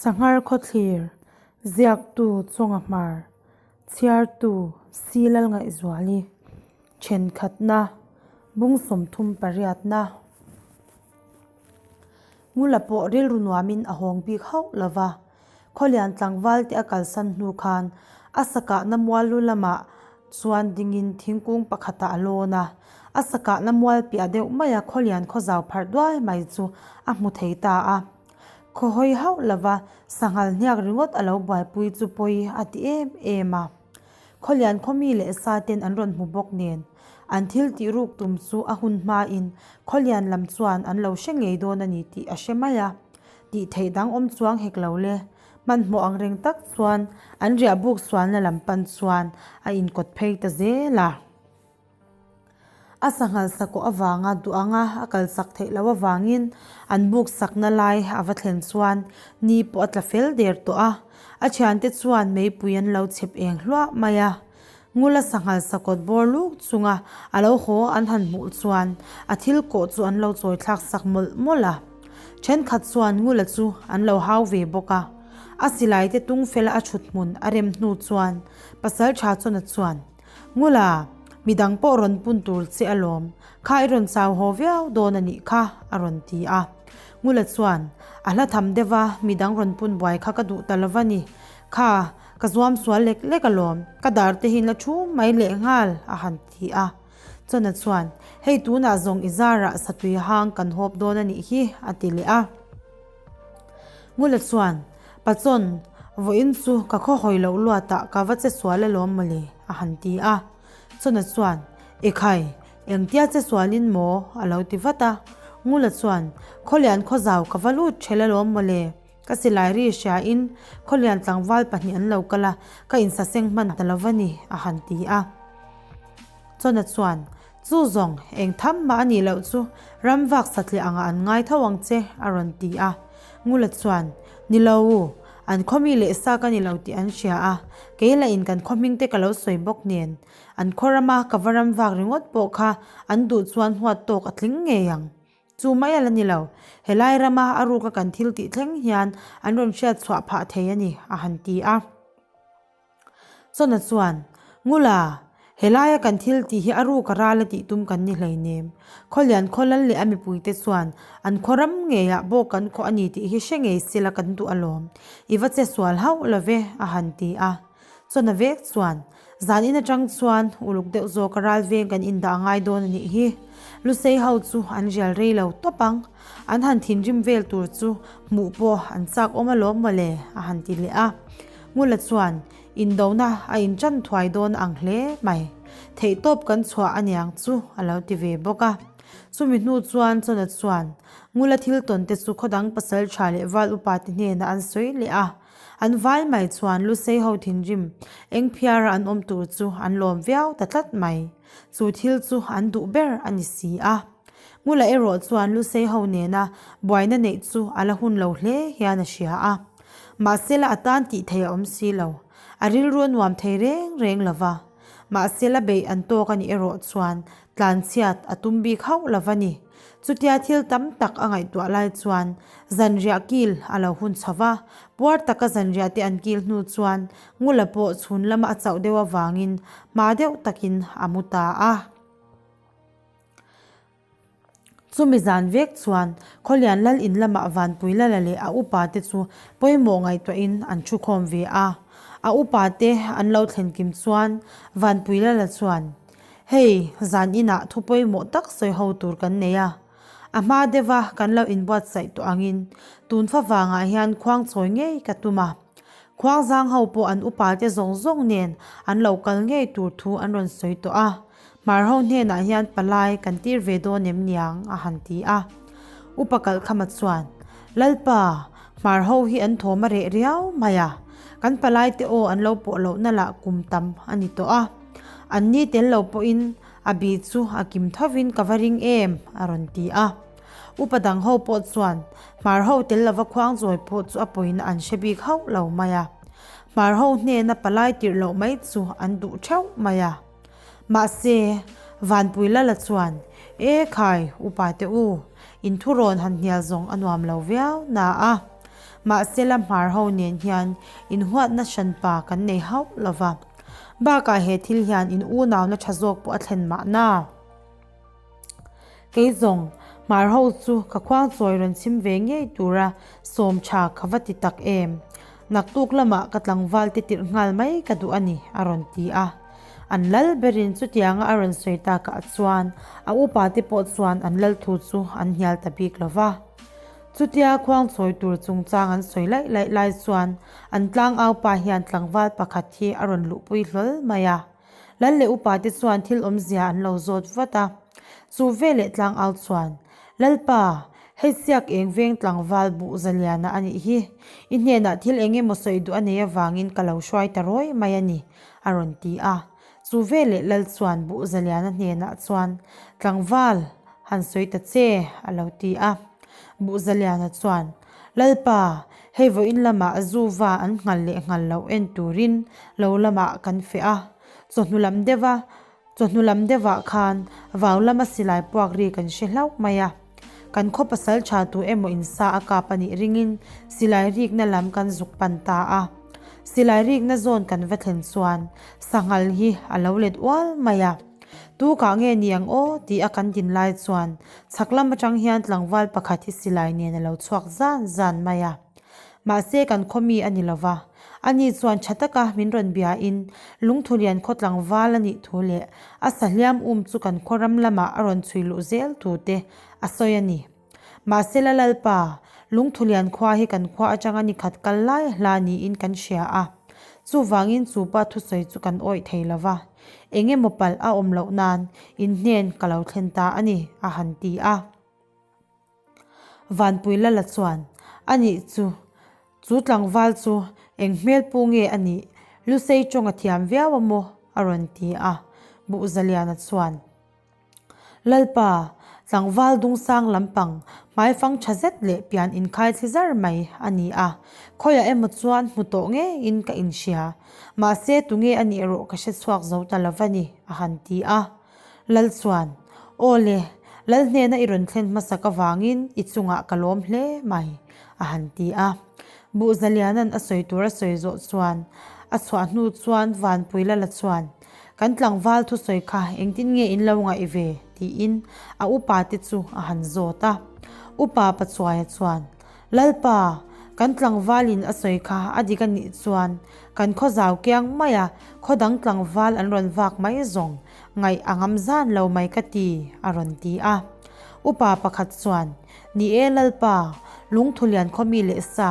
Sanghar Khawthlir, Ziaktu Chawnga Hmar, Chhiartu Si Lalngaihzuali, Thenkhatna, Bung 30 pariatna. Ngula pawh rilru nuamin a hawng bik hauh lo va, Khawlian tlangval te a kalsan hnu khan a sakahna mual lu lamah chuan dingin thingkung pakhatah a lawn a, a sakahna mual piah deuh maia Khawlian khawzau pharh duai mai chu a hmu thei ta a. Khawhawi hauh lova sanghal hniak ringawt a lo buaipui chu pawi a ti em em a. Khawlian khawmi leh sa ten an rawn hmu bawk nen, an thil tih ruk tum chu a hun hmain Khawlian lam chuan an lo hre ngei dawn a ni tih a hre mai a. Tih theih dang awm chuang hek lo le. Hmanhmawh ang reng tak chuan an riah buk sualna lam pan chuan a inkawt phei ta zel a. A sanghal sakawh avanga duh anga a kal sak theih loh avangin an buk sakna lai a va thlen chuan ni pawh a tla fel der tawh a. A thiante chuan meipui an lo chhep eng hluah mai a. Ngula sanghal sakawt bawr luk chunga a lo haw an han hmuh chuan a thil kawh chu an lo chawi thlak sak mawlh mawlh a. Thenkhat chuan Ngula chu an lo hau ve bawk a. A silai te tung fela a thut hmun a rem hnu chuan Pasaltha Chawna chuan, Ngula, midang pawh rawn pun tur che alawm, kha i rawn chau haw viau dawn a nih kha, a rawn ti a. Ngula chuan, A hla tham deuh a, midang rawn pun buai kha ka duh ta lo va ni. Kha, ka zuam sual lek lek alawm, ka dar te hi la thu mai lehnghal, a han ti a. Chawna chuan, Hei tunah zawng i zarah satui hang kan hawp dawn a nih hi, a ti leh a. Ngula chuan, Pachawn, vawiin chu ka khaw hawi loh luatah ka va che sual alawm mawle, a han ti a. Chawna chuan, Ekhai, engtia che sualin maw? a lo ti vat a. Ngula chuan, Khawlian khawzau ka va lut ṭhel alawm mawle, ka silai ri hriain khawlian tlangval pahnih an lo kal a, ka insaseng hman ta lo va ni, a han ti a. Chawna chuan, Chu zawng, eng tham mah a nih loh chu ram vak satliah angah an ngai tho ang che, a rawn ti a. Ngula chuan, Ni lo u, an khaw mi leh sa ka ni lo tih an hria a, kei lah in kan khaw hming te ka lo sawi bawk nen, an khaw rama ka va ram vak ringawt pawh kha an duh chuan huat tawk a tling ngei ang. Chu mai a la ni lo, helai rama a ruka kan thil tih thleng hian an rawn hriat chhuah phah thei a ni, a han ti a. Chawna chuan, Ngula, helaia kan thil tih hi a ruk a ral a tih tum kan ni hleinem. Khawlian khawlal leh a mipuite chuan an khaw ram ngeiah bawk kan khawh a ni tih hi hre ngei sila kan duh alawm. I va che sual hauh lo ve, a han ti a. Chawna vek chuan, Zan in atang chuan uluk deuh zawk a ral veng kan indah ngai dawn a nih hi. Lusei ho chu an rial rei lo tawp ang. An han thinrim vel tur chu hmuh pawh an chak awm alawm mawle, a han ti leh a. Ngula chuan indona a inṭan thuai dawn ang hle mai. Theihtawp kan chhuah aniang chu a lo ti ve bawk a. Chumi hnu chuan Chawna chuan Ngula thil tawn te chu khawdang pasal tha leh val upa te hnenah an sawi leh a. An vai mai chuan Lusei ho thinrim eng phiara an awm tur chu an lawm viau ta tlat mai. Chu thil chu an duh ber a ni si a. Ngula erawh chuan Lusei ho nena buaina neih chu a la hun lo hle hian a hria a. Mahsela a tan tih theih a awm si lo. A rilru a nuam thei reng reng lo va. Mahsela beih an tawk a nih erawh chuan tlanchhiat a tum bik hauh lo va ni. Chutia thil tam tak a ngaihtuah lai chuan zanriah kil a lo hun chho va. Puar taka zanriah te an kil hnu chuan Ngula pawh chhun lama a chauh deuh avangin hma deuh takin a mu ta a. Chumi zan vek chuan Khawlian Lal in lamah Vanpui Lala leh a upa te chu pawimawh ngaihtuahin an thu khawm ve a. A upa te an lo thlen kim chuan Vanpui Lala chuan, Hei, zan inah thu pawimawh tak sawi ho tur kan nei a. A hma deuha kan lo inbuatsaih tawh angin tun fa vangah hian khuang chawi ngei ka tum a. Khuangzang ho pawh an upa te zawng zawng nen an lo kal ngei tur thu an rawn sawi tawh a. Hmar ho hnenah hian palai kan tir ve dawn em niang a han ti a. Upa Kalhkhama chuan, Lalpa, Hmar ho hi an thawm a reh riau mai a, kan palai te aw an lo pawh lohna lah kum tam a ni tawh a. An ni tel lo pawhin a bi chu a kim thovin ka va ring em a rawn ti a. Upa dang ho pawh chuan Hmar ho tel lova khuang zawi pawh chu a pawina an hre bik hauh lo mai a. Hmar ho hnena palai tirh loh mai chu an duh theuh mai a. Mahse, Vanpui Lala chuan, E khai, upa te u, in thurawn han hnial zawng a nuam lo viau na a. Mahsela hmar ho nen hian inhuatna hranpa kan nei hauh lo va. Bakah he thil hian in unauna tha zawk pawh a thlen mahna. Kei zawng, hmar ho chu ka khuangchawi rawn chhim ve ngei tura sawm tha ka va ti tak em. Naktuk lamah ka tlangval te tirh nghal mai ka duh a ni, a rawn ti a. An lal berin chutianga a rawn sawi takah chuan a upa te pawh chuan an lal thu chu an hnial ta bik lo va. Chutia khuangchawi tur chungchang an sawi laih laih lai chuan an tlangau pa hian tlangval pakhat hi a rawn luhpui hlawl mai a. Lal leh upa te chuan thil awmzia an lo zawt vat a. Chu veleh tlangau chuan, Lalpa, hei siak eng veng tlangval buh zaliana a nih hi. I hnenah thil eng emaw sawi duh a nei avangin ka lo hruai ta rawi mai a ni, a rawn ti a. Chu veleh Lal chuan buh zaliana hnenah chuan, Tlangval, han sawi ta che, a lo ti a. Buh zaliana chuan, Lalpa, hei vawiin lamah zuva an nghal leh nghal loh en turin lo lamah kan feh a, chawhnu lam deuha chawhnu lam deuhah khan vau lama silai puak ri kan hre hlauh mai a. Kan khaw pasal tha tu emaw insa a kap a nih ringin silai rikna lam kan zuk pan ta a. Silai rikna zawn kan va thlen chuan sanghal hi a lo let ual mai a. Tu kah nge ni ang aw tih a kan din lai chuan chhak lam atang hian tlangval pakhat hi silai nen a lo chhuak zan zan mai a. Mahse kan khaw mi a ni lo va, ani chuan tha taka min rawn biain Lungthulian khaw tlangval a nih thu leh a sahliam um chu kan khaw ram lamah a rawn chhui luh zel thu te a sawi a ni. Mahsela Lalpa, Lungthulian khua hi kan khua atanga ni khat kal lai hla niin kan hria a. Chuvangin chu pa thusawi chu kan awih thei lo va. Eng emaw palh a awm loh nan in hnen ka lo thlen ta a ni, a han ti a. Vanpui Lala chuan, A nih chu, chu tlangval chu eng hmel pu nge a nih? Lusei tawng a thiam viau a maw? a rawn ti a. Buhzaliana chuan. Lalpa, tlangval dungsang lampang, hmaifang tha zet leh pian inkhai thli zar mai a ni a, khawiah emaw chuan hmu tawh ngeiin ka inhria. Mahse, tunge a nih erawh ka hre chhuak zo ta lo va ni, a han ti a. Lal chuan, Aw le, Lal hnena i rawn thlen hmasak avangin i chungah ka lawm hle mai, a han ti a. Buhzaliana'n a sawi tur a sawi zawh chuan, a chhuah hnu chuan Vanpui Lala chuan, Kan tlangval thusawi kha engtin nge in lo ngaih ve? tiin a upa te chu a han zawt a. Upa Pachuaia chuan, Lalpa, kan tlangvalin a sawi kha a dik a nih chuan kan khaw zau kiang maia khaw dang tlangval an rawn vak mai zawng ngaih a ngam zan lo mai ka ti, a rawn ti a. Upa pakhat chuan, Ni e Lalpa, lungthulian khaw mi leh sa,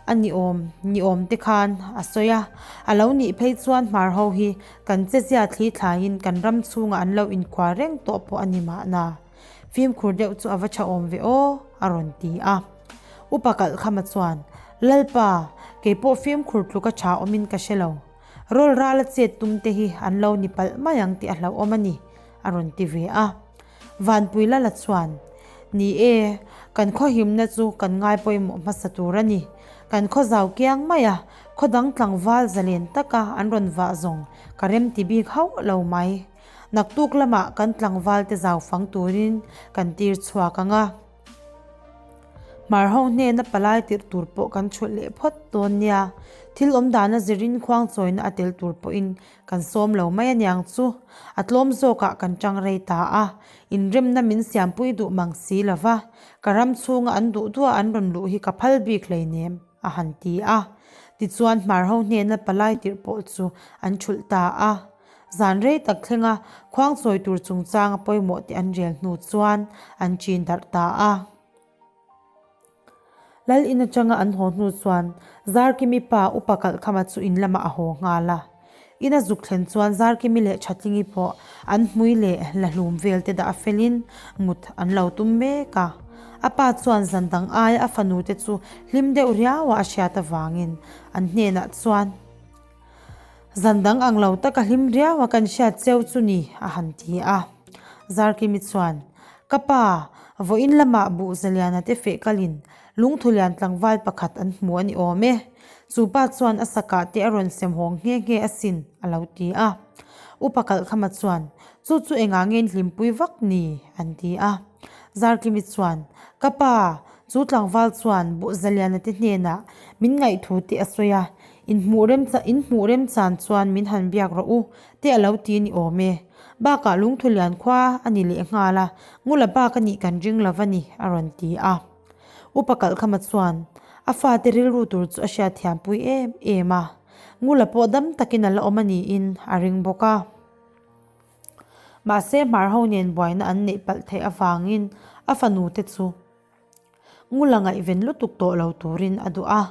A ni awm, ni awm te khan a sawi a. A lo nih phei chuan hmar ho hi kan che zia thli thlaiin kan ram chhungah an lo inkhua reng tawh pawh a ni mahna. Fimkhur deuh chu a va tha awm ve aw, a rawn ti a. Upa Kalhkhama chuan, Lalpa, kei pawh fimkhur tluka tha awmin ka hre lo. Rawl rala chet tum te hi an lo ni palh mai ang tih a hlauhawm a ni, a rawn ti ve a. Vanpui Lala chuan, Ni e, kan khaw himna chu kan ngai pawimawh hmasa tur a ni. Kan khaw zau kiang mai a, khaw dang tlangval zalen taka an rawn vah zawng ka rem ti bik hauh lo mai. Naktuk lamah kan tlangval te zau fang turin kan tir chhuak ang a. Hmar ho hnena palai tirh tur pawh kan chhulh leh phawt dawn nia. Thil awmdana zirin khuangchawina a tel tur pawhin Kan sawm lo mai aniang chu, a tlawm zawkah kan tang rei ta a, inremna min siampui duh mang si lo va, ka ram chhunga an duh duha an rawn luh hi ka phal bik hleinem, a han ti a. Tichuan hmar ho hnena palai tirh pawh chu an thulh ta a. Zan rei tak thlenga khuangchawi tur chungchanga pawimawh te an rel hnu chuan an chin darh ta a. Lal in atanga an haw hnu chuan Zarkimi pa Upa Kalhkhama chu in lamah a haw nghal a. In a zuk thlen chuan Zarkimi leh Thatlingi pawh an hmui leh la hlum vel te dah a felin mut an lo tum mek a. A pa chuan zan dang aia a fanu te chu hlim deuh riaua a hriat avangin an hnenah chuan, Zan dang ang lo taka hlim riau a kan hriat cheu chu ni, a han ti a. Zarkimi chuan, Ka pa, vawiin lamah buh zaliana te feh kalin lungthulian tlangval pakhat an hmu a ni awm e. Chu pa chuan a sakah te a rawn sem hawng nghe nghe asin, a lo ti a. Upa Kalhkhama chuan, Chu chu engah nge in hlimpui vak ni? an ti a. Zarkimi chuan, Ka pa, Chu tlangval chuan Buhzaliana te hnenah min ngaihthu te a sawi a, inhmuh rem inhmuh remchan chuan min han biak rawh u te a lo ti ni awm e. Bakah lungthulian khua a ni leh nghal a, Ngula bak a nih kan ring lo va ni a rawn ti a. Upa Kalhkhama chuan a fate rilru tur chu a hriatthiampui em em a, Ngula pawh dam takin a la awm a niin a ring bawk a. Mahse hmar ho nen buaina an neih palh theih avangin a fanu te chu Ngula ngaihven lutuk tawh lo turin a duh a,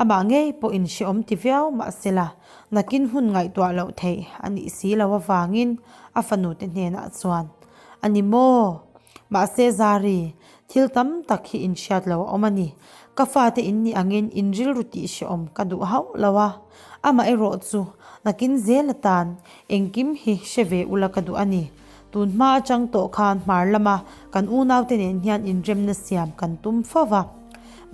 amah ngei pawh inhreawm ti viau mahsela nakin hun ngaihtuah loh theih a nih si lo avangin a fanu te hnenah chuan a ni maw? Mahse Zari, thil tam tak hi inhriat lo a awm a ni. Ka fate in nih angin in rilru tih hreawm ka duh hauh lo a, amaherawh chu nakin zel atan Engkim hi hre ve ula ka duh a ni. Tun hma atang tawh khan hmar lama kan unaute nen hian inremna siam kan tum fo va.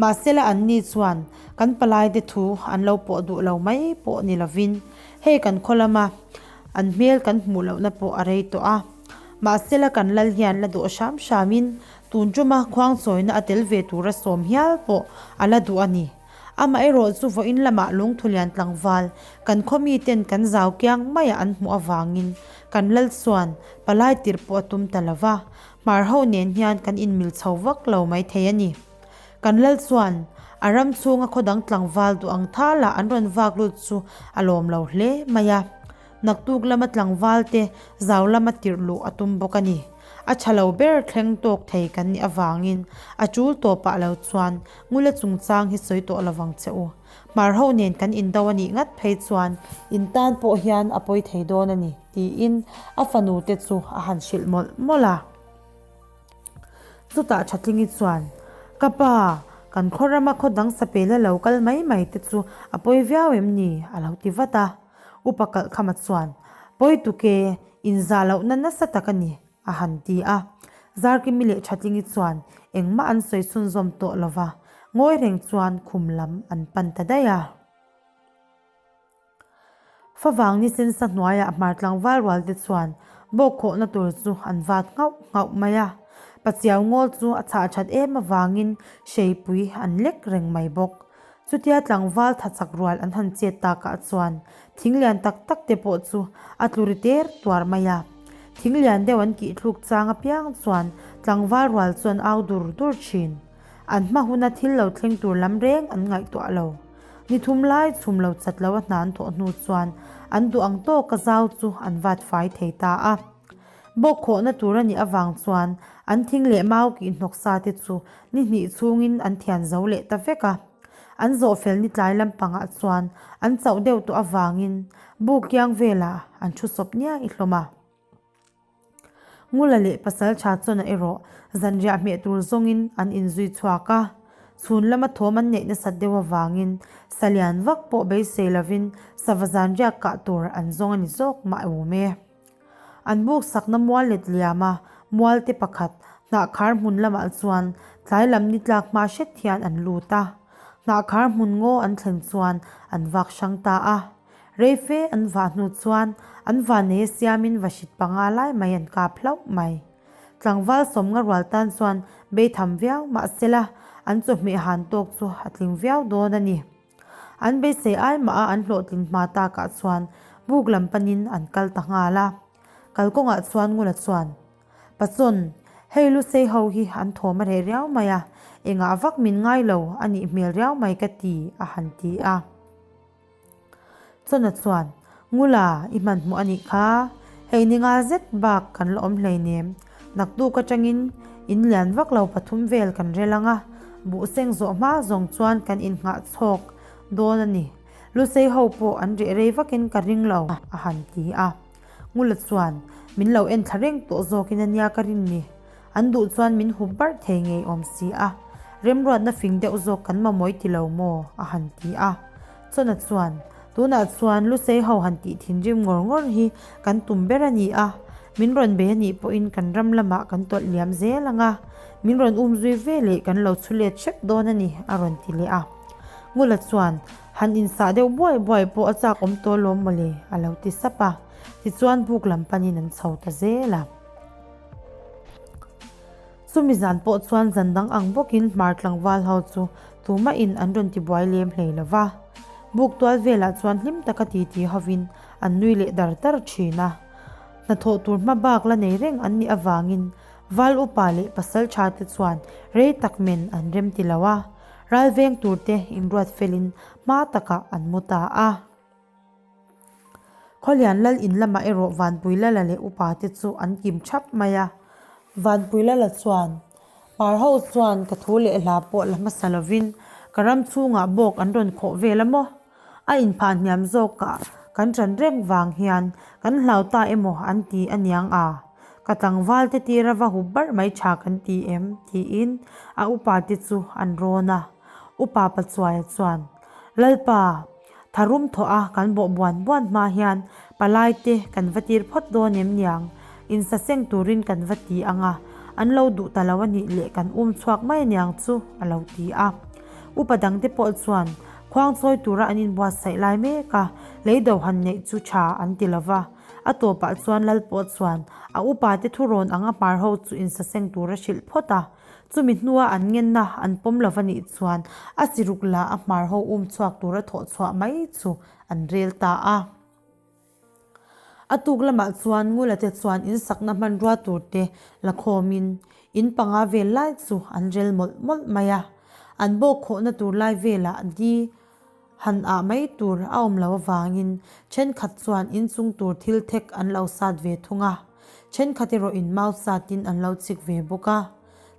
Mahsela anni chuan kan palaite thu an lo pawh duh lo mai pawh ni lovin hei kan khaw lama an hmel kan hmuh lohna pawh a rei tawh a. Mahsela kan lal hian la dawh hram hramin tun tuma khuangchawina a tel ve tura sawm hial pawh a la duh a ni. Amaherawh chu vawiin lamah lungthulian tlangval kan khaw miten kan zau kiang maiah an hmuh avangin kan lal chuan palai tirh pawh a tum ta lo va, hmar ho nen hian kan inmil chho vak lo mai thei a ni. Kan lal chuan a ram chhunga khaw dang tlangval duh ang thalah an rawn vak lut chu a lawm lo hle mai a. Naktuk lama tlangval te zau lama tirh luh a tum bawk a ni. A tha lo ber thleng tawk thei kan nih avangin a tul tawpah lo chuan Ngula chungchang hi sawi tawh lovang che u. Hmar ho nen kan indo a nih ngat phei chuan in tan pawh hian a pawi thei dawn a ni, tiin a fanu te chu a han hrilh mawlh mawlh a. Chutah Thatlingi chuan, Ka pa, kan khaw rama khaw dang sapela lo kal mai mai te chu a pawi viau em ni? a lo ti vat a. Upa Kalhkhama chuan, Pawi tuke, inzah lohna nasa tak a ni, a han ti a. Zarkimi leh Thatlingi chuan engmah an sawi chhunzawm tawh lo va, ngawi reng chuan khum lam an pan ta daih a. Favang ni sensa hnuaiah hmar tlangval rual te chuan bawk khawhna tur chu an vat nghauh nghauh mai a. Pachiau ngawl chu a chhah that em avangin hreipui an lek reng mai bawk. Chutia tlangval tha chak rual an han chet takah chuan thing lian tak tak te pawh chu a tlu ri ter tuar mai a. Thing lian deuh an kih thluk chang apiang chuan tlangval rual chu an au dur dur thin. An hma huna thil lo thleng tur lam reng an ngaihtuah lo. Ni thum lai chhum lo chat lo a hna an thawh hnu chuan an duh ang tawka zau chu an vat fai thei ta a. Bawk khawhna tur a nih avang chuan an thing leh mau kih hnawk sa te chu ni hnih chhungin an thian zo leh ta vek a. An zawh fel ni tlai lampangah chuan an chauh deuh tawh avangin buk kiang velah an thu sawp niai hlawm a. Ngula leh pasal tha chawna erawh zanriah hmeh tur zawngin an inzui chhuak a. Chhun lama thawm an neih nasat deuh avangin salian vak pawh beisei lovin sava zanriak kah tur an zawng a ni zawk mah awm e. An buk sakna mual let liam a, mual te pakhat hnahkhar hmun lamah chuan tlai lam ni tlak hma hret hian an lut a. Hnahkhar hmun ngaw an thlen chuan an vak hrang ta a. Reife an vah hnu chuan an vannei a siamin vahrit panga lai mai an kap hlauh mai. Tlangval sawmnga rual tan chuan beitham viau mahsela an chawhmeh han tawk chu a tling viau dawn a ni. An beisei ai mah a an hlawhtlin hma takah chuan buk lam panin an kal ta nghal a. Kalkawngah chuan Ngula chuan, Pachawn, hei Lusei ho hi an thawm a reh riau mai a, engah vak min ngai lo a nih hmel riau mai ka ti a han ti a. Chawna chuan, Ngula, i hmanhmawh a nih kha. Hei ni nga zet bak kan la awm hleinem. Naktuk atangin in lian vak lo pathum vel kan rel ang a, buh seng zawh hma zawng chuan kan innghah chhawk dawn a ni. Lusei ho pawh an reh rei vakin ka ring lo, a han ti a. Ngula chuan, Min lo en thla reng tawh zawkin a nia ka rin ni. An duh chuan min hup barh thei ngei awm si a, remruatna fing deuh zawk kan mamawih ti lo maw? a han ti a. Chawna chuan, Tunah chuan Lusei ho han tih thinrim ngawr ngawr hi kan tum ber a ni a, min rawn bei a nih pawhin kan ram lamah kan tawlh liam zel ang a, min rawn um zui ve leh kan lo chhu let hrep dawn a ni, a rawn ti leh a. Ngula chuan, Han insah deuh buai buai pawh a chak awm tawh lawm mawle, a lo ti sap a. Tichuan buk lam panin an chho ta zel a. Chumi zan pawh chuan zan dang ang bawkin hmar tlangval ho chu tumahin an rawn tibuai lem hlei lo va. Buk tual velah chuan hlim taka titi hovin an nui leh dar dar thin a. Hnathawh tur hma bak la nei reng an nih avangin Val upa leh pasal tha te chuan rei tak men an rem ti lo a, ral veng tur te inruat felin hma takah an mu ta a. Khawlian lal in lamah erawh Vanpuilala leh upa te chu an kim thap mai a. Vanpuilala chuan, Par ho chuan ka thu leh hla pawh la hmasa lovin ka ram chhungah bawk an rawn khawh vel a maw? A inphah hniam zawkah kan ṭan reng vang hian kan hlau ta emaw an ti a niang a, ka tlangval te tira va hup barh mai ṭha kan ti em? tiin a upa te chu an rawn a. Upa Pachuaia chuan, Lalpa, tharum thawh a kan bawh buan buan hma hian palai te kan va tir phawt dawn em niang? Insaseng turin kan va ti ang a, an lo duh ta lo a nih leh kan um chhuak mai aniang chu, a lo ti a. Upa dangte pawh chuan Khuang chawi tura an inbuatsaih lai mek a, lei do han neih chu tha an ti lo va. A tawpah chuan Lal pawh chuan a upate thurawn anga hmar ho chu insaseng tura hrilh phawt a. Chumi hnua an ngenna an pawm lo va nih chuan a siruk la a hmar ho um chhuak tura thawh chhuah mai chu an rel ta a. A tuk lamah chuan Ngula te chuan in sakna hmanrua tur te la khawmin in panga vel lai chu an rel mawlh mawlh mai a. An bawk khawhna tur lai velah di han ah mai tur a awm lo avangin thenkhat chuan in chung tur thil thek an lo sat ve thung a. Thenkhat erawh in mau satin an lo chik ve bawk a.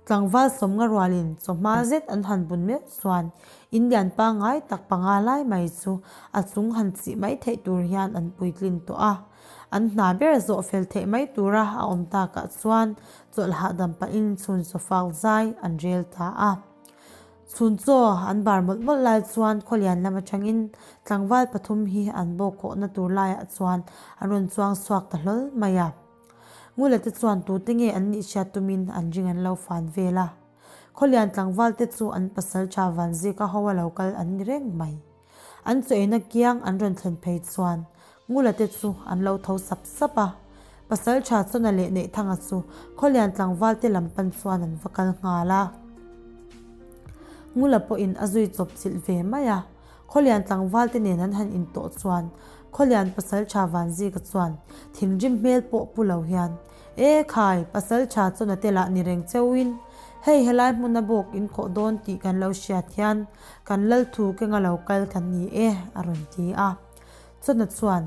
Tlangval sawmnga rualin chawhma zet an han bun meuh chuan in lian pangngai tak panga lai mai chu a chung han chih mai theih tur hian an puitlin tawh a. An hna ber zawh fel theih mai tura a awm takah chuan chawlh hahdam pahin chhun chawfak zai an rel ta a. Chhun chaw an bar mawlh mawlh lai chuan khawlian lam atangin tlangval pathum hi an bawk khawhna tur laiah chuan an rawn chuang chhuak ta hlawl mai a. Ngula te chuan tute nge an nih hriat tumin an ring an lo fan vel a. Khawlian tlangval te chu an pasal tha Vanzika ho a lo kal an ni reng mai. An chaw eina kiang an rawn thlen phei chuan Ngula te chu an lo tho sap sap a. Pasal tha Chawna leh Neihthanga chu Khawlian tlangval te lam pan chuan an va kal nghal a. Ngula pawhin a zui chawp chilh ve mai a. Khawlian tlangval te nen an han intawh chuan Khawlian Pasaltha Vanzika chuan thinrim hmel pawh pu lo hian, E khai, Pasaltha chuan a telah ni reng cheuhin, hei helai hmuna bawk in khawh dawn tih kan lo hriat hian kan lal thu kenga lo kal kan ni e, a rawn ti a. Chawna chuan,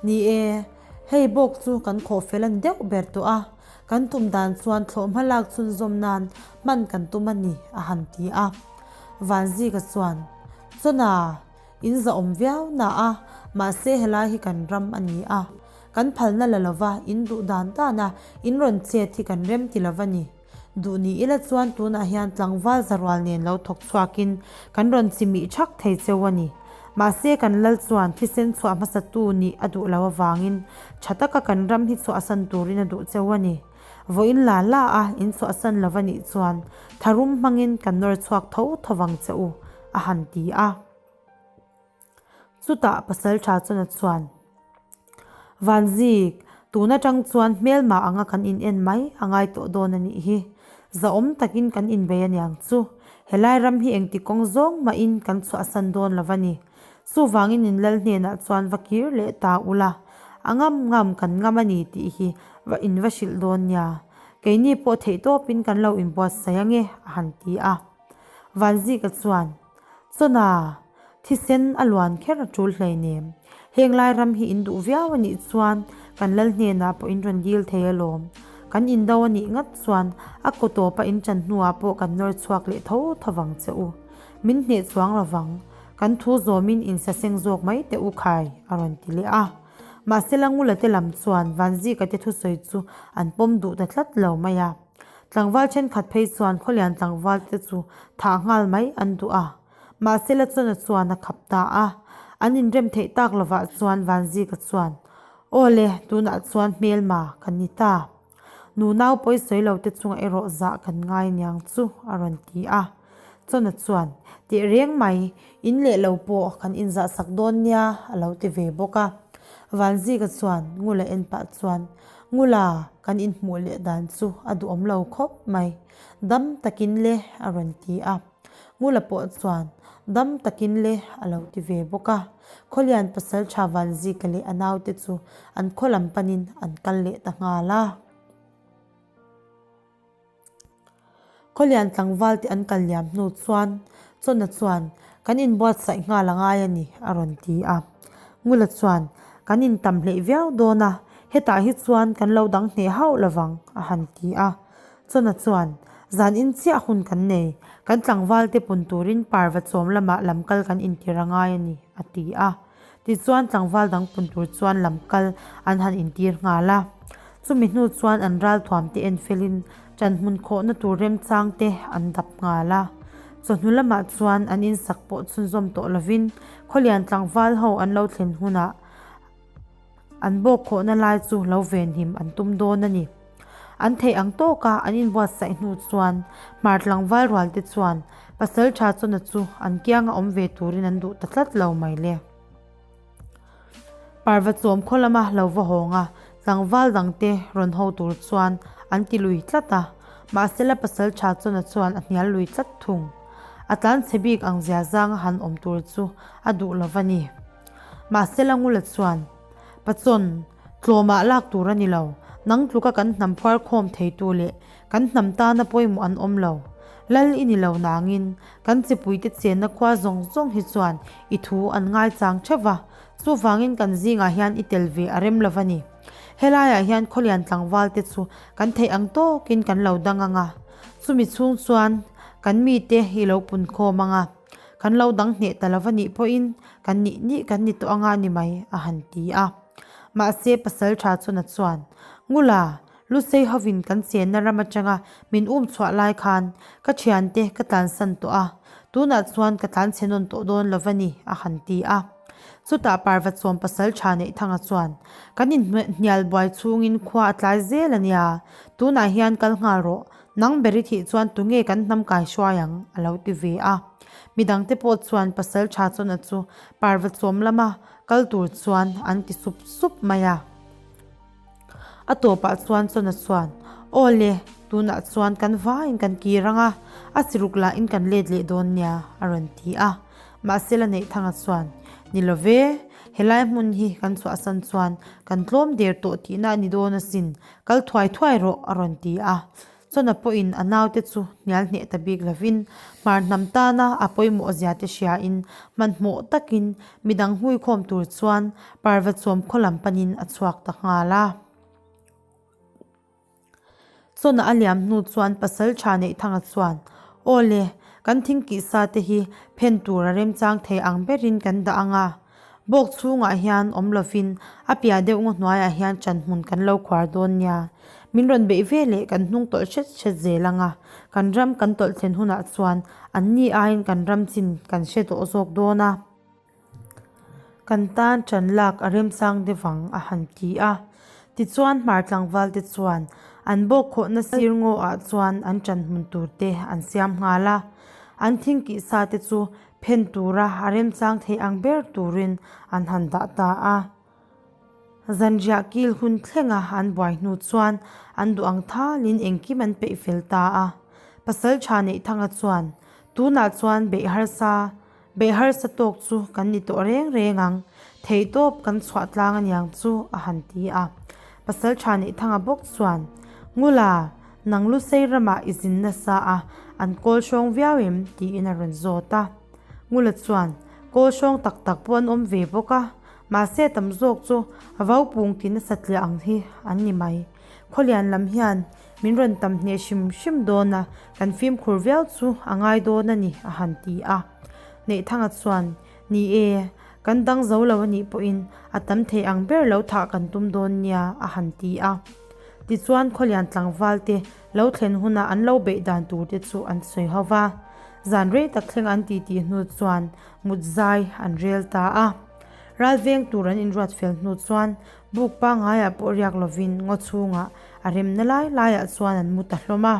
Ni e, hei bawk chu kan khawh fel a ni deuh ber tawh a, kan tum dan chuan thlawhhma lak chhunzawm nan hman kan tum a ni, a han ti a. Vanzika chuan, Chawna, in zahawm viau na a, mahse helai hi kan ram a ni a, kan phalna la lova in duh dan dan a, in rawn chet hi kan rem ti lova ni. Duh ni ila chuan tunah hian tlangval zarual nen lo thawk chhuakin kan rawn chimih thak thei cheu a ni. Mahse kan lal chuan thisen chhuah hmasatu nih a duh lo avangin tha taka kan ram hi chhuahsan turin a duh cheu a ni. Vawiin la la a in chhuahsan lo va nih chuan tharum hmangin kan nawr chhuak tho tho vang che u, a han ti a. Chutah Pasaltha Chawna chuan, Vanzik, tun atang chuan hmelmah anga kan in en mai a ngai tawh dawn a nih hi. Zahawm takin kan inbei aniang chu. Helai ram hi engti kawng zawng mahin kan chhuahsan dawn lo va ni. Chuvangin in lal hnenah chuan va kir leh ta ula, a ngam ngam kan ngam a ni tih hi va in va hrilh dawn nia. Keini pawh theihtawpin kan lo inbuatsaih ange, a han ti a. Vanzika chuan, Chawna, thisen a luan kher a tul hleinem. Heng lai ram hi in duh viau a nih chuan kan lal hnenah pawh in rawn dil thei alawm. Kan indo a nih ngat chuan a kaw tawpa in ṭan hnuah pawh kan nawr chhuak leh tho tho vang che u. Min hneh chuang lo vang. Kan thu zawmin in saseng zawk mai teh u khai, a rawn ti leh a. Mahse Langula te lam chuan Vanzika te thusawi chu an pawm duh ta tlat lo mai a. Tlangval thenkhat phei chuan khawlian tlangval te chu thah nghal mai an duh a, mahse la chuan a chuan a khap ta a. An inrem theih tak lovah chuan Vanzika chuan, Aw le, tunah chuan hmelma kan ni ta. Nunau pawi sawi lo te chunga erawh zah kan ngai aniang chu, a rawn ti a. Chawna chuan, Teh reng mai, in leh lo pawh kan inzah sak dawn nia, a lo ti ve bawk a. Vanzika chuan Ngula en pah chuan. Ngula, kan inhmuh leh dan chu a duhawm lo khawp mai. Dam takin le, a rawn ti a. Ngula pawh chuan, Dam takin le, a lo ti ve bawk a. Khawlian pasalṭha Vanzika leh a naute chu an khaw lam panin an kal leh ta nghal a. Khawlian tlangval te an kal liam hnu chuan Chawna chuan, Kan inbuatsaih nghal a ngai a ni, a rawn ti a. Ngula chuan, Kan intam hleih viau dawn a, hetah hi chuan kan lo dang hneh hauh lovang, a han ti a. Chawna chuan, Zan in chiah hun kan nei, kan tlangval te pun turin parva chawm lamah lam kal kan intir a ngai a ni, a ti a. Tichuan tlangval dang pun tur chuan lam kal an han intir nghal a. Chumi hnu chuan an ralthuam te en felin ṭan hmun khawhna tur remchang te an dap nghal a. Chawhnu lamah chuan an insak pawh chhunzawm tawh lovin khawlian tlangval ho an lo thlen hunah an bawk khawhna lai chu lo venhim an tum dawn a ni. An theih ang tawka an inbuatsaih hnu chuan hmar tlangval rual te chuan Pasalṭha chawna chu an kianga awm ve turin an duh ta tlat lo mai le. Parva chawm khaw lama lo va hawng a, tlangval dangte rawn ho tur chuan an ti lui tlat a, mahsela Pasalṭha chawna chuan a hnial lui tlat thung. A tlanchhe bik ang zia zanga han awm tur chu a duh lo va ni. Mahsela Ngula chuan, Pachawn, tlawmah lak tur a ni lo. Nang tluka kan hnam phuar khawm theitu leh kan hnam tana pawimawh an awm lo. Lal i ni lo nangin, kan chipuite chenna khua zawng zawng hi chuan i thu an ngaichang theuh va, chuvangin kan zingah hian i tel ve a rem lo va ni. Helaiah hian khawlian tlangval te chu kan theih ang tawkin kan lo dang ang a, chumi chhung chuan kan mite i lo pun khawm ang a. Kan lo dang hneh ta lo va nih pawhin kan nih nih kan ni tawh anga ni mai, a han ti a. Mahse pasal tha chuna chuan, Ngula, Lusei hovin kan chenna ram atanga min um chhuah lai khan ka thiante ka tlansan tawh a, tunah chuan ka tlanchhe nawn tawh dawn lo va ni, a han ti a. Chutah parva chawm pasal tha neih thanga chuan, Kan inhnial buai chhungin khua a tlai zel a nia, tunah hian kal nghal rawh, Nang ber i thih chuan tunge kan hnam kai hruai ang? a lo ti ve a. Midangte pawh chuan pasal tha chawna chu parva chawm lama kal tur chuan an ti sup sup mai a. A tawpah chuan chawna chuan, Aw le, tunah chuan kan vaiin kan kir ang a, a siruk lahin kan let leh dawn nia, a rawn ti a. Mahse la Neihthanga chuan, Ni lo ve, helai hmun hi kan chhuahsan chuan kan tlawm der tawh tihna a ni dawn asin, Kal thuai thuai rawh, a rawn ti a. Chawna pawhin a naute chu hnial hneh ta bik lovin hmar hnam tana a pawimawh zia te hriain hmanhmawh takin midang hmuikhawm tur chuan parva chawm khaw lam panin a chhuak ta nghal a. Chawna a liam hnu chuan pasal tha Neihthanga chuan, Aw le, kan thingkih sa te hi phen tur a remchang thei ang berin kan dah ang a. Bawk chhungah hian awm lovin a piah deuh ngaw hnuaiah hian ṭan hmun kan lo khuar dawn nia. Min rawn beih ve leh kan hnung tawlh hret hret zel ang a, kan ram kan tawlh thlen hunah chuan an ni aiin kan ram chin kan hre tawh zawk dawn a. Kan tan ṭan lak a remchang deuh ang a han ti a. Tichuan hmar tlangval te chuan an bawk khawhna sir ngaw ah chuan an ṭan hmun tur te an siam nghal a. An thingkih sa te chu Phen tura a remchang thei ang ber turin an han dah ta a. Zanriah kil hun thlenga an buai hnu chuan an duh ang thalin engkim an peih fel ta a. Pasal tha Neihthanga chuan, Tunah chuan beih harsa, beih harsa tawk chu kan ni tawh reng reng ang, theihtawp kan chhuah tlang aniang chu a han ti a. Pasal tha Neihthanga bawk chuan, Ngula, Nang Lusei ramah i zin nasa a, an kawl hrawng viau em? tiin a rawn zawt a. Ngula chuan, Kawl hrawng tak tak pawh an awm ve bawk a, mahse tam zawk chu vaupung ti nasa tliah ang hi an ni mai. Khawlian lam hian min rawn tam hneh hrim hrim dawn a, kan fimkhur viau chu a ngai dawn a ni, a han ti a. Neihthanga chuan, Ni e, kan dang zo lo a nih pawhin a tam thei ang ber lo thah kan tum dawn nia, a han ti a. Tichuan Khawlian tlangval te lo thlen huna an lo beih dan tur te chu an sawi ho va. Zan rei tak thleng an titi hnu chuan mut zai an rel ta a. Ral veng tur an inruat fel hnu chuan buk pangaiah pawh riak lovin ngaw chhungah a remna lai laiah chuan an mu ta hlawm a.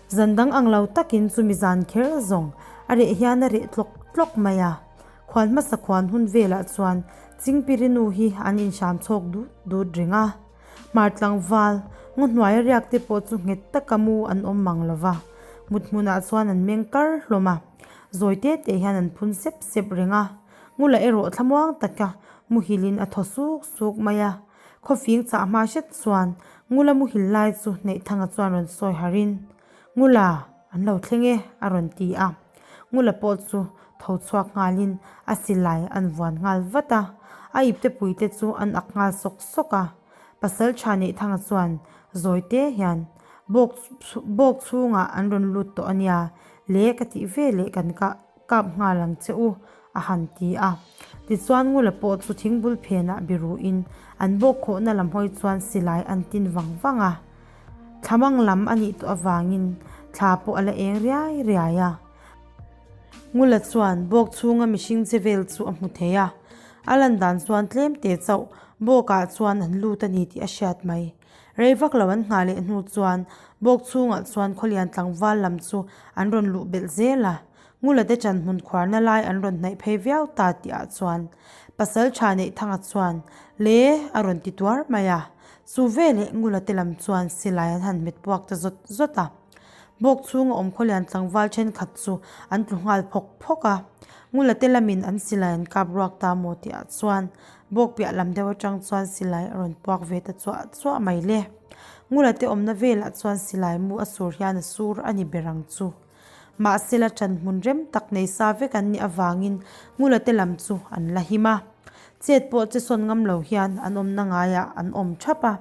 Zan dang ang lo takin chumi zan kher zawng a reh hian a reh tlawk tlawk mai a. Khuan hmasa khuan hun velah chuan Chingpiri nu hi an inhram chhawk dut dut reng a. Hmar tlangval, ngaw hnuaia riak te pawh chu nghet taka mu an awm mang lo va, mut hmunah chuan an meng kar hlawm a. Zawi te te hian an phun sep sep reng a. Ngula erawh thlamuang taka muhilin a thaw suk suk mai a. Khawfing chah hma hret chuan Ngula muhil lai chu Neihthanga chuan rawn sawi harin, Ngula, an lo thleng e, a rawn ti a. Ngula pawh chu tho chhuak nghalin a silai an vuan nghal vat a, a ipte puite chu an ak nghal sawk sawk a. Pasal tha Neihthanga chuan zawi te hian bawk bawk chhungah an rawn lut tawh a nia le ka tih ve leh kan kah kap nghal ang che u a han ti a. Tichuan Ngula pawh chu thingbul phenah biruhin an bawk khawhna lam hawi chuan silai an tin vang vang a. Thlamang lam a nih tawh avangin thla pawh a la eng riai riai a. Ngula chuan bawk chhunga mihring che vel chu a hmu thei a, a lan dan chuan tlem te chauh bawkah chuan an lut a ni tih a hriat mai. Rei vak lo an nghah leh hnu chuan bawk chhungah chuan khawlian tlangval lam chu an rawn luh belh zel a. Ngula te chan hmun khuarna lai an rawn hnaih phei viau ta tihah chuan pasal tha Neihthanga chuan le a rawn ti tuar mai a. Chu veleh Ngula te lam chuan silai an han hmet puak ta zawt zawt a. Bawk chhunga awm khawlian tlangval thenkhat chu an tlu nghal phawk phawk a. Ngula te lamin an silai an kap ruak ta maw tihah chuan bawk piah lam deuh atang chuan silai a rawn puak ve ta chuah chuah mai le. Ngula te awmna velah chuan silai mu a sur hian a sur a ni ber ang chu. Mahsela ṭan hmun rem tak nei sa vek an nih avangin Ngula te lam chu an la him a. Chet pawh che sawn ngam lo hian an awmna ngaiah an awm ṭhap a.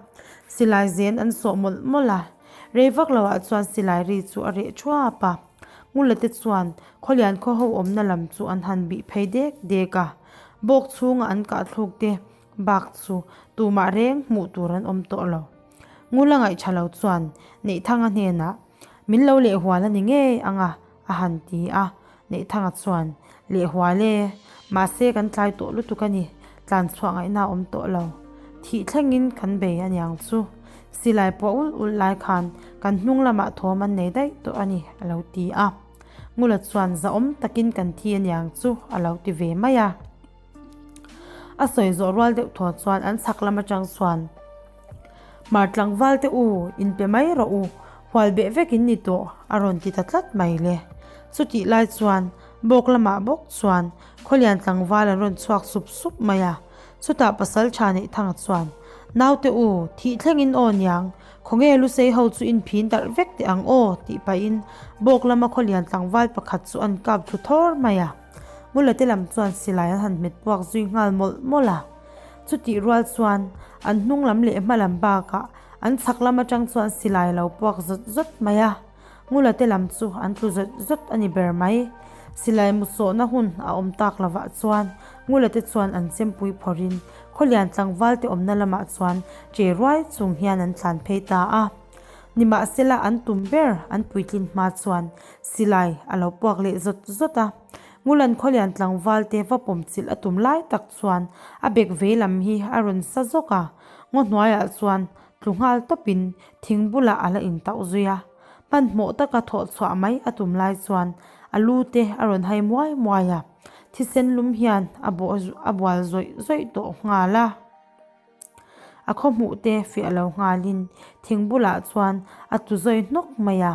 Silai zen an sawh mawlh mawlh a. Rei vak loah chuan silai ri chu a reh ṭhuap a. Ngula te chuan Khawlian khaw ho awmna lam chu an han bih phei dek dek a. Bawk chhunga an kahthluk te bak chu tumah reng hmuh tur an awm tawh lo. Ngula ngaihṭha lo chuan Neihthanga hnenah Min lo lehhual a ni ngei ang a, a han ti a. Neihthanga chuan, Lehhual e, mahse kan tlai tawh lutuk a ni, tlan chhuah ngaihna a awm tawh lo. Thih thlengin kan bei a niang chu. Silai pawh ulh ulh lai khan kan hnung lamah thawm an nei daih tawh a ni, a lo ti a. Ngula chuan zahawm takin kan thi a niang chu, a lo ti ve mai a. A sawi zawh rual deuh thaw chuan an chhak lam atang chuan, Hmar tlangval te u, inpe mai rawh u, hual beh vek in ni tawh, a rawn ti ta tlat mai le. Chutih lai chuan bawk lamah bawk chuan Khawlian tlangval an rawn chhuak sup sup mai a. Chutah pasal tha neih thanga chuan, Naute u, thih thlengin aw niang, khawnge lusei ho chu inphin darh vek teh ang aw, tih pahin bawk lama Khawlian tlangval pakhat chu an kap thlu thawr mai a. Mula te lam chuan silai an han hmet puak zui nghal mawlh mawlh a. Chutih rual chuan an hnung lam leh hma lam bakah an chhak lam atang chuan silai a lo puak zawt zawt mai a. Ngula te lam chu an tlu zawt zawt a ni ber mai. Silai mu sawhna hun a awm tak lovah chuan Ngula te chuan an chempui phawrhin Khawlian tlangval te awmna lamah chuan che ruai chung hian an tlan phei ta a. Nimahsela an tum ber an puitlin hma chuan silai a lo puak leh zawt zawt a. Ngulan Khawlian tlangval te va pawm chilh a tum lai tak chuan a bek vei lam hi a rawn sa zawk a, ngaw hnuaiah chuan tlu nghal tawpin thing bulah a la intauh zui a. Hmanhmawh taka thawh chhuah mai a tum lai chuan a lu te a rawn hai muai muai a, thisen lum hian a bawh a bual zawih zawih tawh nghal a. A khaw hmuh te fiah lo nghalin thing bulah chuan a tu zawi hnawk mai a.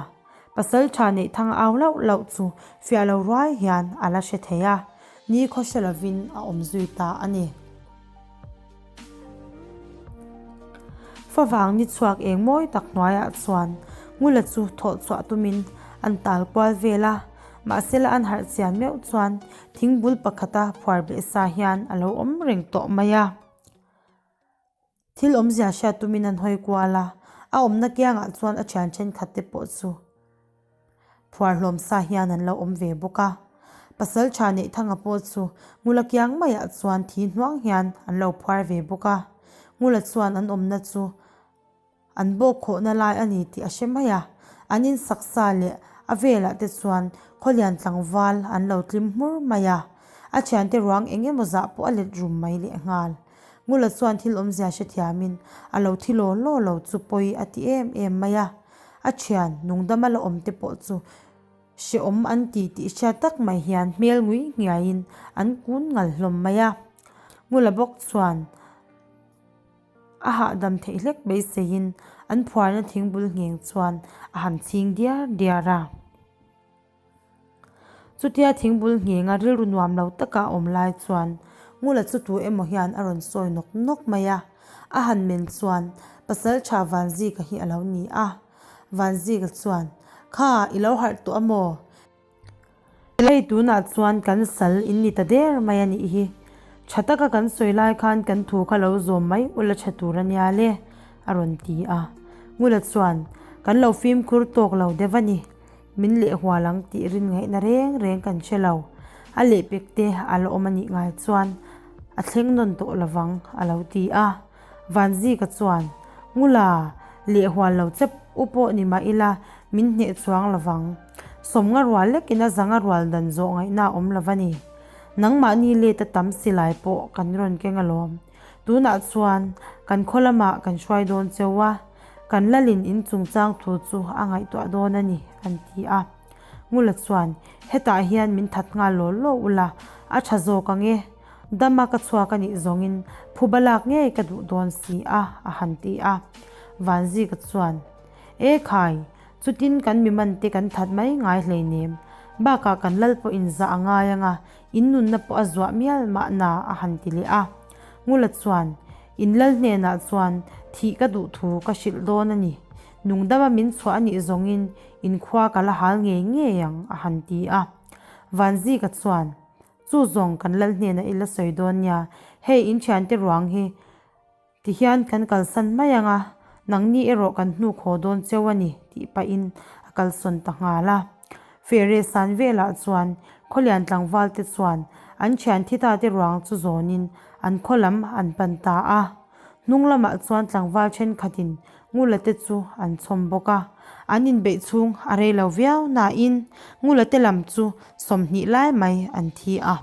Pasal tha neih thang au lauh lauh chu fiah lo ruai hian a la hre thei a, ni khaw hre lovin a awm zui ta a ni. Favang ni chhuak eng mawi tak hnuaiah chuan Ngula chu thawh chhuah tumin an tal kual vel a, mahsela an harh chian meuh chuan thing bul pakhata phuar beh sa hian a lo awm reng tawh mai a. Thil awmzia hriat tumin an hawi kual a, a awmna kiangah chuan a thian thenkhat te pawh chu phuar hlawm sa hian an lo awm ve bawk a. Pasal tha Neihthanga pawh chu Ngula kiang maiah chuan thi hnuang hian an lo phuar ve bawk a. Ngula chuan an awmna chu An bawk khawhna lai a ni tih a hre mai a, an insak sa leh a velah te chuan khawlian tlangval an lo tlim hmur mai a, a thiante ruang eng emaw zah pawh a let rum mai lehnghal. Ngula chuan thil awmzia hrethiamin a lo thi law law lo chu pawi a ti em em mai a, a thian nungdama la awm te pawh chu. Hrehawm an ti tih hriat tak mai hian hmel ngui nghiaiin an kun ngal hlawm mai a. Ngula bawk chuan a hahdam theih hlek beiseiin an phuarna thingbul ngheng chuan a han chhing diar diar a. Chutia thingbul nghenga rilru nuam lo taka a awm lai chuan Ngula chu tu emaw hian a rawn sawi nawk nawk mai a. A han men chuan Pasalṭha Vanzika hi a lo ni a. Vanzika chuan, Kha, i lo harh tawh a maw? Hei tunah chuan kan sal in ni ta der mai a nih hi. Tha taka kan sawi lai khan kan thu kha lo zawm mai ula tha tur a nia le, a rawn ti a. Ngula chuan, Kan lo fimkhur tawk lo deuh a ni. Min lehhual ang tih rin ngaihna reng reng kan hre lo. A lehpek te a la awm a nih ngai chuan a thleng nawn tawh lovang, a lo ti a. Vanzika chuan, Ngula, lehhual lo chep u pawh ni mah ila min hneh chuang lovang. Sawmnga rual lekin a zanga rual dan zawh ngaihna a awm lo va ni. Nangmahni let a tam si lai pawh kan rawn keng alawm. Tunah chuan kan khaw lamah kan hruai dawn cheu a, kan lalin in chungchang thu chu a ngaihtuah dawn a ni, an ti a. Ngula chuan, Hetah hian min that nghal law law ula, a tha zawk ang e. Dama ka chhuak a nih zawngin phuba lak ngei ka duh dawn si a, a han ti a. Vanzika chuan, E khai, chutin kan mi man te kan that mai ngai hleinem. Bakah kan lal pawh in zah a ngai anga, in nunna pawh a zuah mial mahna, a han ti leh a. Ngula chuan, In lal hnenah chuan thih ka duh thu ka hrilh dawn a ni. Nungdama min chhuah a nih zawngin in khua ka la hal ngei ngei ang, a han ti a. Vanzika chuan, Chu zawng kan lal hnenah i la sawi dawn nia, hei in thiante ruang hi tihian kan kalsan mai ang a, nangni erawh kan hnuk haw dawn cheu a ni tih pahin a kalsawn ta nghal a. Fere san velah chuan Khawlian tlangval te chuan an thian thi ta te ruang chu zawnin an khaw lam an pan ta a. Hnung lamah chuan tlangval thenkhatin Ngula te chu an chhawm bawk a, an inbeih chhung a rei lo viau nain Ngula te lam chu 20 lai mai an thi a,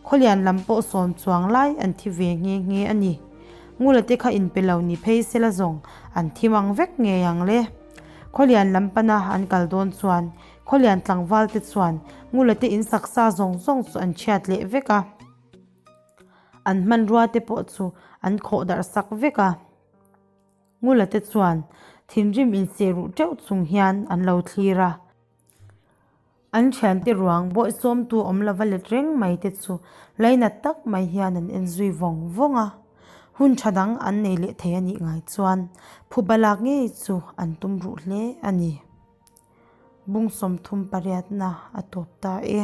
Khawlian lam pawh sawm chuang lai an thi ve nghe nghe a ni. Ngula te kha inpe lo ni phei sela zawng an thi mang vek ngei ang le. Khawlian lam pana an kal dawn chuan Khawlian tlangval te chuan Ngula te in saksa zawng zawng chu an chhiat leh vek a, an hmanrua te pawh chu an khawh darh sak vek a. Ngula te chuan thinrim inseh ruh teuh chung hian an lo thlir a. An thiante ruang bawihsawmtu awm lova let reng mai te chu lainat tak mai hian an en zui vawng vawng a. Hun tha dang an nei leh thei a nih ngai chuan phuba lak ngei chu an tum ruh hle a ni. Bung 38 na a tawp ta e.